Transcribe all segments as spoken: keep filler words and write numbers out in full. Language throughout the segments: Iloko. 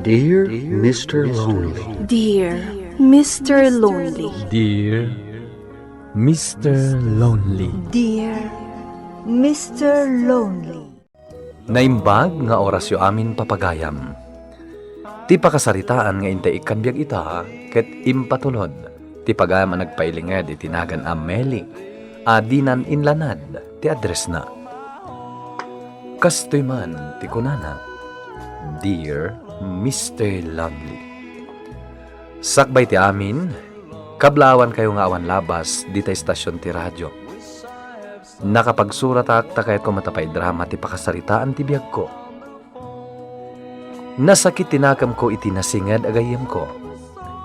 Dear Mister Lonely. Dear Mister Lonely. Dear Mister Lonely. Dear Mister Lonely. Naimbag nga orasyo amin, papagayam. Ti pakasaritaan nga intay ikkan biag ita ket impatulod ti pagayam a nagpailinged iti nagan a Meli a dinan inlanad ti addressna. Kastoy man ti kunana, "Dear Mister Lonely." Sakbay ti amin, kablaawankayo nga awan labas dita estasion ti radio. Nakapagsuratak ta kayatko met a paidrama ti pakasaritaan ti biagko. Nasakit ti nakemko iti nasinged a gayyemko,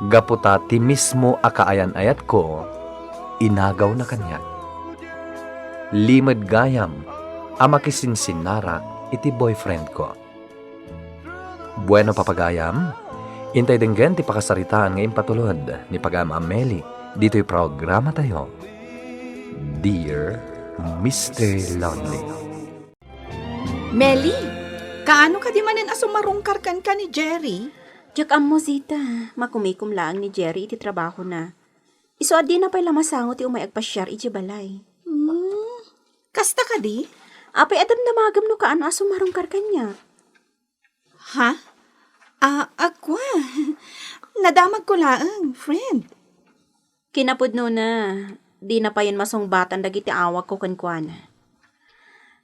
gapu ta ti mismo a kaayan-ayatko inagawna kaniak. Limed gayam a makisinsinnarak iti boyfriendko. Bueno, papagayam, intay denggen ti pakasaritaan nga impatulod ni pagayam a Meli ditoy programatayo, Dear Mister Lonely. Meli, kaano kadi manen a sumarungkar kenka ni Jerry? Diak ammo, Zita. Makumikom laeng ni Jerry iti trabahona. Isu a dina pay la masango ti umay agpasiar idiay balay. Hmm, kasta kadi? Apay a damdamagem no kaano a sumarungkar kaniak? Ha? Ah, agkua. Nadamagko laeng, friend. Kinapudnona, dina payen masungbatan dagiti awagko kenkuana.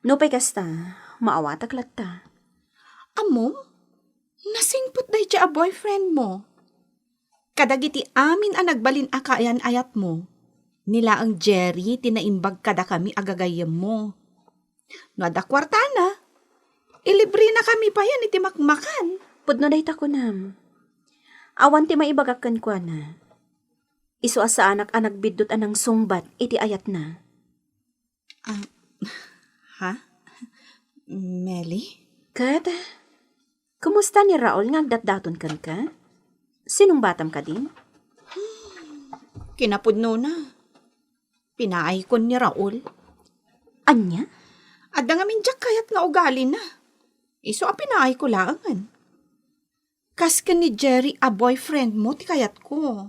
Nupay kasta, maawatak latta. Ammom? Nasingpet daydiay a boyfriend mo. Kadagiti amin a nagbalin a kaayan-ayatmo, ni laeng Jerry ti naimbag kadakami a gagayyemmo. No adda kuartana, ilibrinakami payen iti makmakan. Pudno dayta kunam. Awan ti maibagak kenkuana. Isu a saanak a nagbiddut a nangsungbat iti ayatna. Ah, ha? Meli? Ket, kumusta ni Raul nga agdatdaton kenka? Sinungbatam kadi? Kinapudnona. Pinaayko ni Raul. Ania? Adda ngamin diak kayat nga ugalina. Isu a pinaayko laengen. Kas ken ni Jerry a boyfriend mo ti kayatko.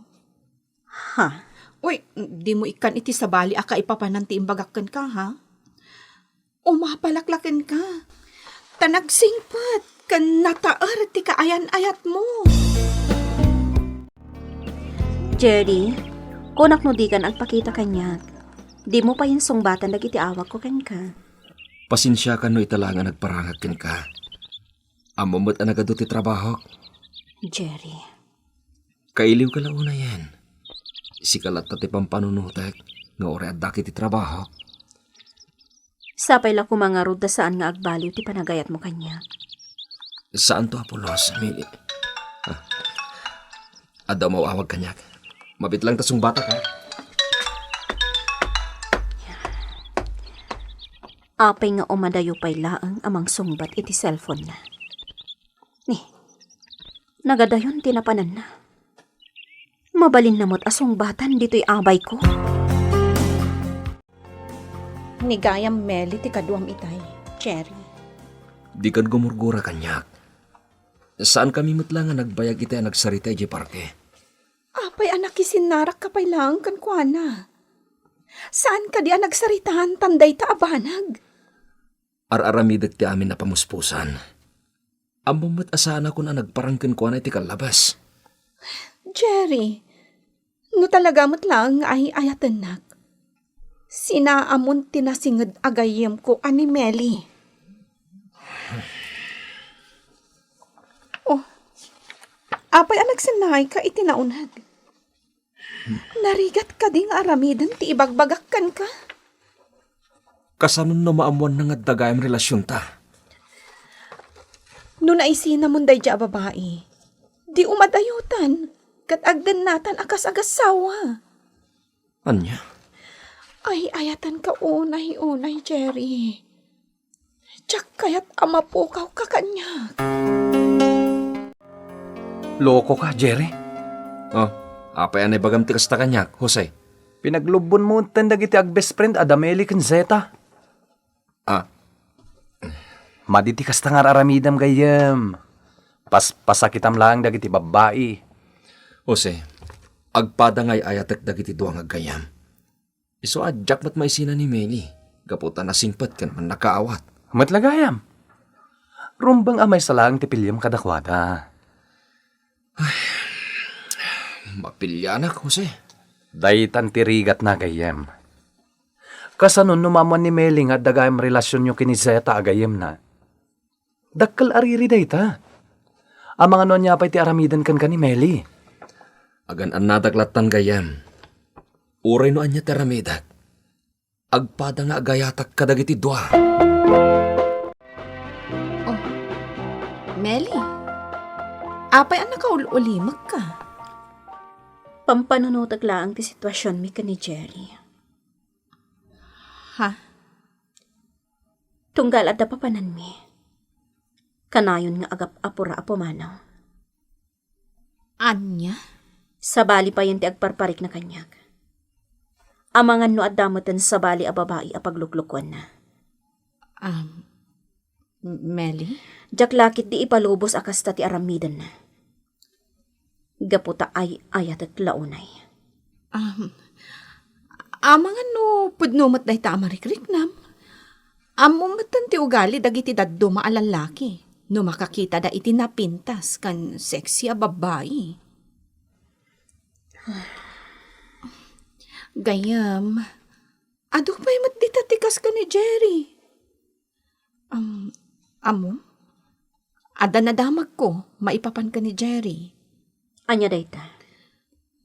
Ha? Uy, dimo ikkan iti sabali a kaipapanan ti imbagak kenka, ha? Umapalak la kenka. Ta nagsingpet ken nataer ti kaayan-ayatmo. Jerry, kunak no dikan agpakita kaniak. Dimo payen sungbatan dagiti awagko kenka. Pasensiakan no ita laeng a nagparangak kenka. Ammom met a nagadu ti trabahok. Jerry. Kailiwka la unayen. Sika latta ti pampanunotek nga uray addak iti trabahok. Sapay la koma ngarud ta saan nga agbaliw ti panagayatmo kaniak. Saanto a pulos, Mili. Ah. Adda umaw-awag kaniak. Mabit lang ta sungbatak, ha? Apay nga umadayo pay laeng a mangsungbat iti cellphone-na? Ni, nagadayon ti napananna. Mabalinna met a sungbatan ditoy abayko. Ni gayam Meli ti kaduam itay, Jerry. Dikan gumurgura kaniak. Saankami met la nga nagbayag itay a nagsarita idiay parke. Apay a nakisinnarakka pay laeng kenkuana? Saan kadi a nagsaritaan tan dayta a banag? Ar-aramidek ti amin a pamuspusan. Ammom met a saanakon a nagparang kenkuana iti kallabas. Jerry, no talaga met laeng nga ay-ayatennak, sinaamon ti nasinged a gayyemko a ni Meli. Oh, apay a nagsennaayka iti nauneg? Narigat kadi nga aramiden ti ibagbagak kenka? Kasanon no maammoanna nga adda gayam relasionta? No naisinamon daydiay a babai, di umadayotan ket agdennatan a kas agassawa. Ania? Ay-ayatenka unay-unay, Jerry. Diak kayat a mapukawka kaniak. Lokoka, Jerry. Oh, apay a naibagam ti kasta kaniak, Jose? Pinaglubbonmo unten dagiti agbest friend a da Meli ken Zeta. Ah. Madi ti kasta nga ar-aramidem gayyem. Paspasakitam laeng dagiti babbai. Jose, agpada nga ay-ayatek dagiti dua nga aggayyem. Isu a diak met maisina ni Meli, gapu ta nasingpet ken mannakaawat. Met la gayam. Rumbeng a maysa laeng ti piliem kadakuada. Mapilianak, Jose. Daytan ti rigatna, gayyem. Kasano no maammuan ni Meli nga adda gayam relasionyo ken ni Zeta a gayyemna? Dakkel a riri dayta. Amangan no ania pay ti aramiden kenka ni Meli. Agan-annadak lattan, gayyem. Uray no ania ti aramidek, agpada nga agayatak kadagiti dua. Oh, Meli, apay a nakaul-ulimekka? Pampanunotek laeng ti situasionmi ken ni Jerry. Ha? Tunggal adda papananmi, kanayon nga agap-apura a pumanaw. Ania? Sabali payen ti agparparikna kaniak. Amangan no adda meten sabali a babai a pagluklukuanna. Um, Meli? Diak la ketdi ipalubos a kasta ti aramidenna. Gapu ta ay-ayatek la unay. Um, amangan no pudno met dayta a marikriknam. Ammom metten ti ugali dagiti dadduma a lallaki no makakitada iti napintas ken sexy a babbai. Gayyem, adu pay met dita ti kas ken ni Jerry. Um, ammom? Adda nadamagko maipapan ken ni Jerry. Ania dayta?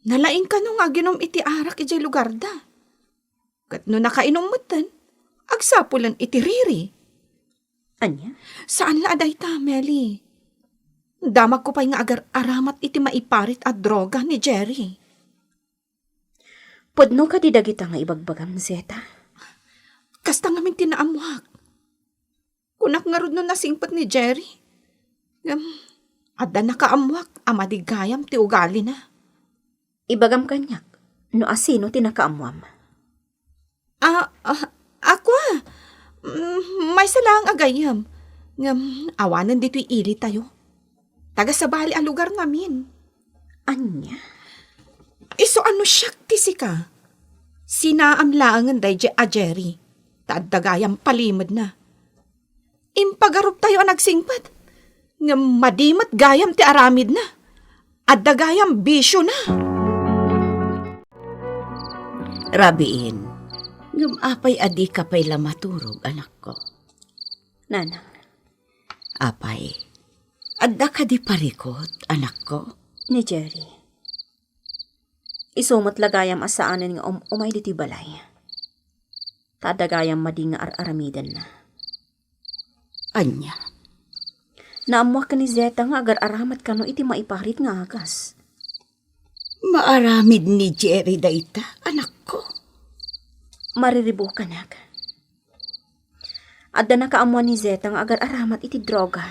Nalaing kano nga aginom iti arak idiay lugarda. Ket no nakainom metten, agsapulen iti riri. Ania? Saan la a dayta, Meli. Damagko pay nga agar-aramat iti maiparit a droga ni Jerry. Pudno kadi dagita nga ibagbagam, Zeta? Kasta ngamin ti naammuak. Kunak ngarud no nasingpet ni Jerry. Ngem, adda nakaammuak a madi gayam ti ugalina. Ibagam kaniak no asino ti nakaammuam. Ah, ah, ako a. Mm, maysa laeng a gayyem. Ngem, awanen ditoy ilitayo. Taga sabali a lugar ngamin. Ania? Isu a no siak ti sika, sinaam laengen daydiay a Jerry, ta adda gayam palimedna. Impagaruptayo a nagsingpet, ngem madi met gayam ti aramidna. Adda gayam bisiona. Rabiin, ngem apay a dika pay la maturog, anakko? Nanang. Apay, adda kadi parikut, anakko? Ni Jerry. Isu met la gayam a saanen nga um-umay ditoy balay. Ta adda gayam madi nga ar-aramidenna. Ania? Naammuak ken ni Zeta nga agar-aramat kano iti maiparit nga agas. Maaramid ni Jerry dayta, anakko? Mariribukanak. Adda nakaammuan ni Zeta nga agar-aramat iti droga.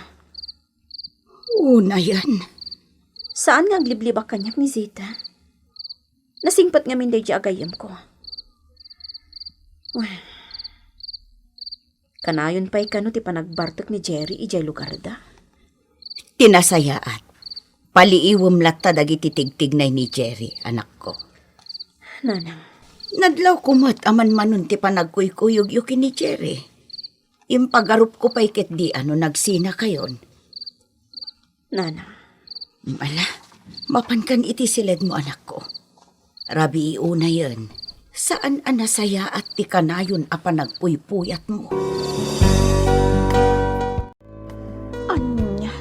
Unayen. Saan nga agliblibak kaniak ni Zeta. Nasingpet ngamin daydiay a gayyemko. Wen, kanayon pay kano ti panagbartek ni Jerry idiay lugarda? Ti nasayaat, paliiwem latta dagiti tigtignay ni Jerry, anakko. Nanang. Nadlawko met a manmanon ti panagkuykuyogyo ken ni Jerry. Impagarupko pay ketdi a no nagsinakayon. Nanang. Ala, mapankan iti siledmo, anakko. Rabii unayen, saan a nasayaat ti kanayon a panagpuypuyatmo. Ania?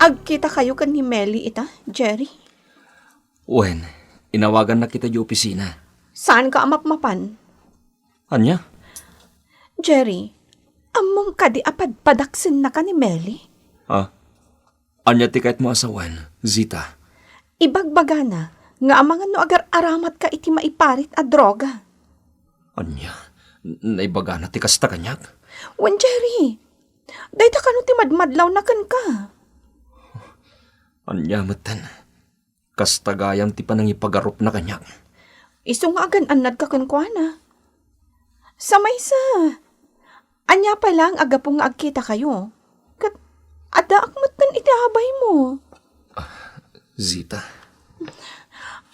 Agkitakayo ken ni Meli ita, Jerry? Wen, inawagannak ita idiay opisina. Saanka a mapmapan? Ania? Jerry, ammom kadi a padpadaksennaka ni Meli? Ah, ania ti kayatmo a sawen, Zita? Ibagbagana nga amangan no agar-aramatka iti maiparit a droga. Ania? Naibagana ti kasta kaniak? Wen, Jerry, dayta kano ti madmadlawna kenka? Ania metten? Kasta gayam ti panangipagarupna kaniak. Isu nga agan-annadka kenkuana. Sa maysa, ania pay laeng a gapu nga agkitakayo? Ket addaak met Iti abaymo. Zita.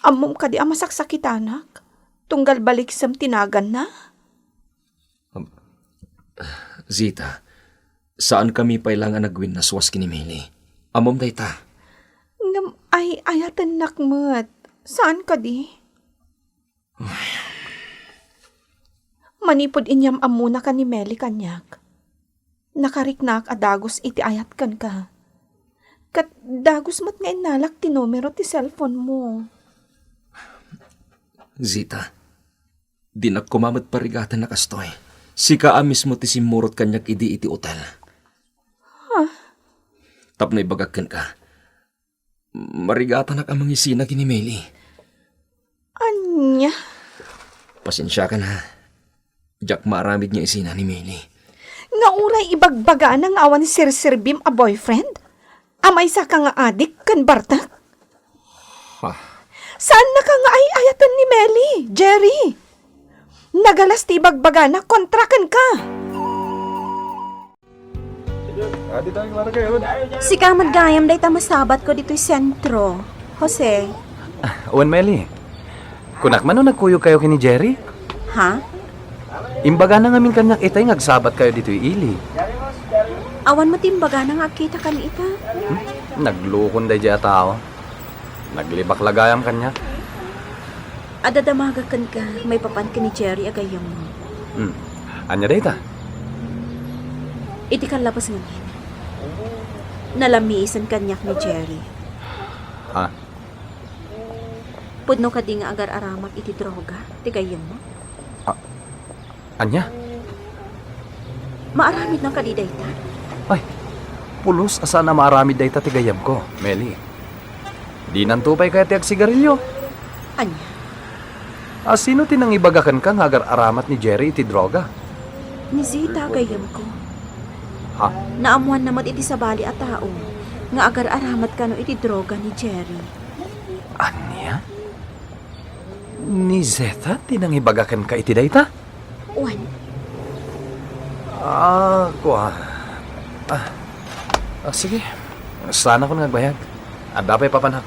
Ammom kadi a masaksakitanak? Tunggal baliksem ti naganna? Zita, saankami pay laeng a nagwinnaswas ken ni Meli. Ammom dayta. Ngem ay-ayatennak met. Saan kadi? Manipud inyam-ammona ken ni Meli kaniak, nakariknaak a dagus iti ayat kenka. Ket dagus met nga innalak ti numero ti cellphone mo. Zita, dinak koma met parigatan a kastoy. Sika a mismo ti simmurot kaniak idi iti otel. Ha? Tapno ibagak kenka, marigatanak a mangisina ken ni Meli. Ania? Pasensiakan, ha. Diak maaramid nga isina ni Meli. Nga uray ibagbagana nga awan serserbim a boyfriend? A maysaka nga adik ken bartek? Ha? Saannaka nga ay-ayaten ni Meli, Jerry. Nagalas ti ibagbagana kontra kenka. Sika met gayam dayta masabatko ditoy sentro, Jose. Wen, Meli. Kunak man no nagkuyogkayo ken ni Jerry? Ha? Imbagana ngamin kaniak itay nga agsabatkayo ditoy ili. Awan met imbagana nga agkitakami ita. Hmm? Naglukon daydiay a tao. Naglibak la gayam kaniak. Adda damagak kenka maipapan ken ni Jerry a gayyemmo. Hmm. Ania dayta? Iti kallabas ngamin, nalamiisen kaniak ni Jerry. Ha? Pudno kadi nga agar-aramak iti droga ti gayyemmo? Ah, ania? Maaramidna kadi dayta? Ay, pulos a saan a maaramid dayta ti gayyemko, Meli. Dinanto pay kayat ti agsigarilio? Ania? A sino ti nangibaga kenka nga agar-aramat ni Jerry iti droga? Ni Zita, gayyemko. Ha? Naammoanna met iti sabali a tao nga agar-aramat kano iti droga ni Jerry. Ania? Ni Zeta ti nangibaga kenka iti dayta? Wen. Ah, kua. Ah. Ah, sige. Saanakon nga agbayag. Adda pay papanak.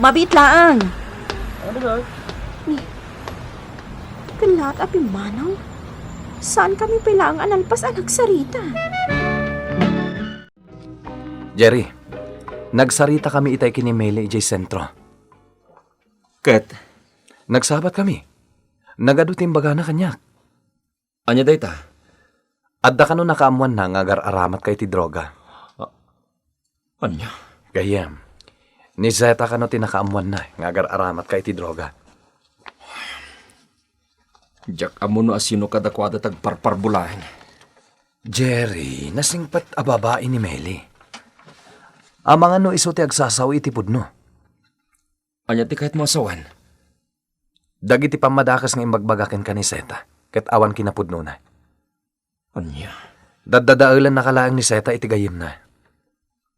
Mabiit laeng. Ano ba? Ni, ken laat a pimmanaw? Saankami pay laeng a nalpas a nagsarita? Jerry, nagsaritakami itay ken ni Meli idiay sentro. Ket? Nagsabatkami. Nagadu ti imbagana kaniak. Ania dayta? Adda kano nakaammoanna nga agar-aramatka iti droga. A-, ania? Gayyem, ni Zeta kano ti nakaammoanna nga agar-aramatka iti droga. Diak ammo no asino kadakuada ti agparparbulaeng. Jerry, nasingpet a babai ni Meli. Amangan no isu ti agsasao iti pudno. Ania ti kayatmo a sawen? Dagiti pammadakes nga imbagbaga kenka ni Zeta, ket awan kinapudnona. Ania? Daddadaelannaka laeng ni Zeta iti gayyemna.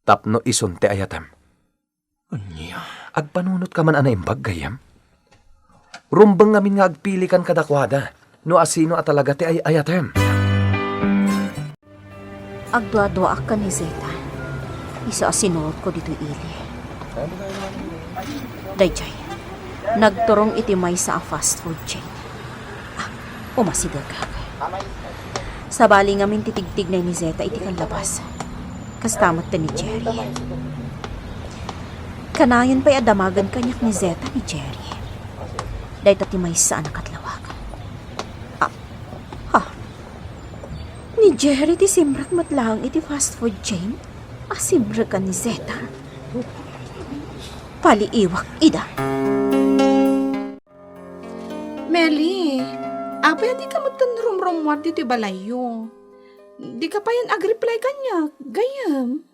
Tapno isun ti ayatem. Ania? Agpanunotka man a naimbag, gayyem? Rumbeng ngamin nga agpilikan kadakuada no asino a talaga ti ay-ayatem. Agduaduaak ken ni Zeta. Isu a sinurotko ditoy ili. Daydiay, nagturong iti maysa a fast food chain. Ah, umasidegak. Sabali ngamin ti tigtignay ni Zeta iti kallabas. Kasta met ken ni Jerry. Kanayon pay a damagen kaniak ni Zeta ni Jerry. Dayta ti maysa a nakadlawak. Ah, ha? Ni Jerry ti simrek met laeng iti fast food chain a simrekan ni Zeta? Paliiwak ida. Meli, apay a dika metten rumrummuar ditoy balayyo? Dika payen agreply kaniak, gayyem?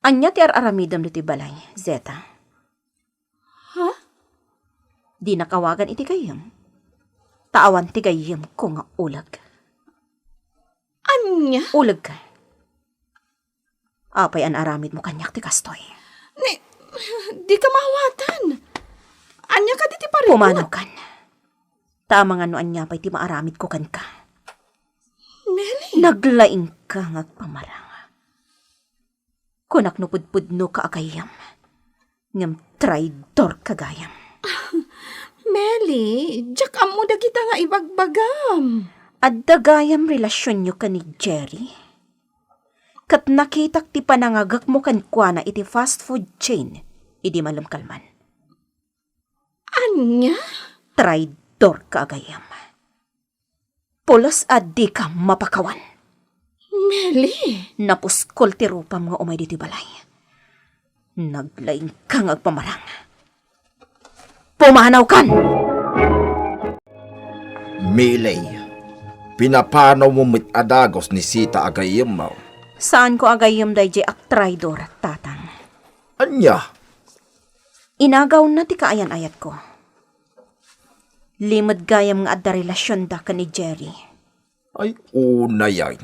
Ania ti ar-aramidem ditoy balay, Zeta? Ha? Dinak awagan iti gayyem. Ta awan ti gayyemko nga uleg. Ania? Ulegka. Apay a naaramidmo kaniak ti kastoy? Ni, dika maawatan. Ania kadi ti parikut? Pumanaw kan. Ta amangan no ania pay ti maaramidko kenka. Meli. Naglaingka nga agpamarang. Kunak no pudpudno ka a gayyem, ngem traidor ka gayam. Meli, diak ammo dagita nga ibagbagam. Adda gayam relasionyo ken ni Jerry? Ket nakitak ti panangagekmo kenkuana iti fast food chain idi malem kalman. Ania? Traidor ka a gayyem. Pulos a dika mapakawan. Meli! Napuskol ti rupam nga umay ditoy balay. Naglaingka nga agpamarang. Pumanawkan! Meli, pinapanawmo met a dagus ni Zeta a gayyemmo? Saanko a gayyem daydiay a traidor, Tatang. Ania? Inagawna ti kaayan-ayatko. Limed gayam nga adda relasionda ken ni Jerry. Ay, unay ay.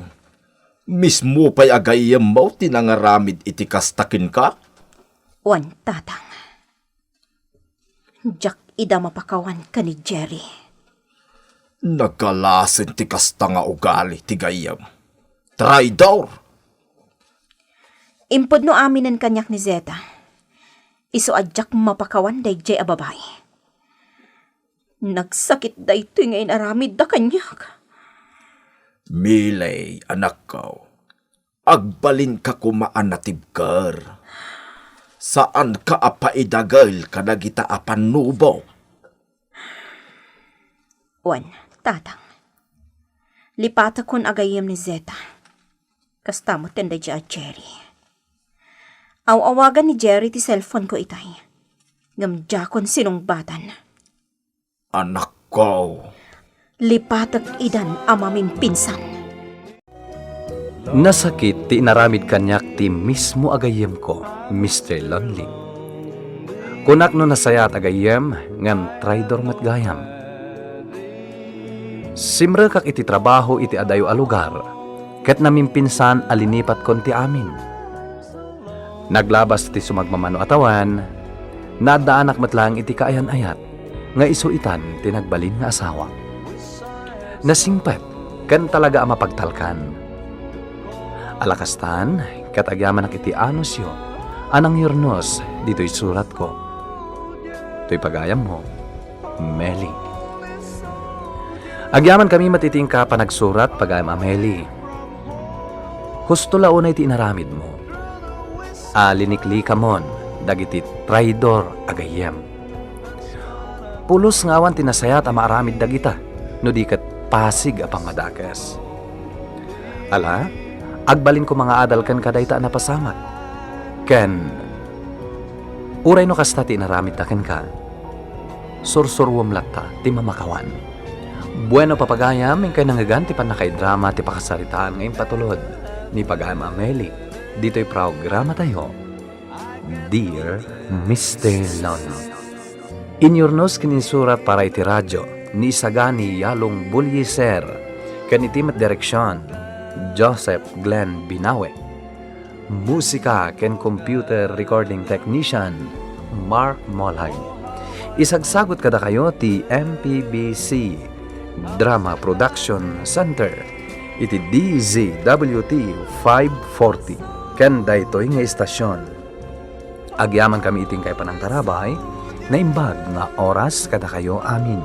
Mismo pay a gayyemmo ti nangaramid iti kasta kenka? Wen, Tatang. Diak ida mapakawan ken ni Jerry. Nagkalasen ti kasta nga ugali ti gayyem. Traidor! Impudno aminen kaniak ni Zeta. Isu a diak mapakawan daydiay a babai. Nagsakit daytoy nga inaramidda kaniak. Meli, anakko, agbalinka koma a natibker. Saanka a paidagel kadagita a pannubo. Wen, Tatang. Lipatekon a gayyem ni Zeta. Kasta met ken daydiay a Jerry. Aw-awagan ni Jerry ti cellphone ko itay. Ngem diakon sinungbatan. Anakko. Lipatek idan a mamimpinsan. Nasakit ti inaramid kaniak ti mismo a gayyemko, Mister Lonely. Kunak no nasayaat a gayyem, ngem traidor met gayam. Simrekak iti trabaho iti adayo a lugar, ket namimpinsan a linipatkon ti amin. Naglabas ti sumagmamano a tawen, naaddaanak met laeng iti kaayan-ayat nga isu itan ti nagbalin nga asawa. Nasingpet ken talaga a mapagtalkan. Ala kastan, ket agyamanak iti anusyo a nangyurnos ditoy suratko. Toy pagayammo, Meli. Agyamankami met iti inka panagsurat, pagayam a Meli. Husto la unay ti inaramidmo. A liniklikamon dagiti traidor a gayyem. Pulos nga awan ti nasayaat a maaramid dagita, no di ket pasig a pammadakes. Ala, agbalin koma nga adal kenka dayta a napasamak. Ken, uray no kasta ti inaramidda kenka, sursuruem latta ti mamakawan. Bueno, papagayam, inkay nangngegan ti pannakaidrama ti pakasaritaan nga impatulod ni pagayam a Meli ditoy programatayo, Dear Mister Lolo. Inyurnos ken insurat para iti radio ni Isagani Yalong Bulliser ken iti met direksion, Joseph Glenn Binawe. Musika ken computer recording technician, Mark Molag. Isagsagut kadakayo ti M P B C Drama Production Center iti D Z W T five forty. Ken daytoy nga istasion, agyamankami iti inkay panangtarabay, naimbag nga oras kadakayo amin.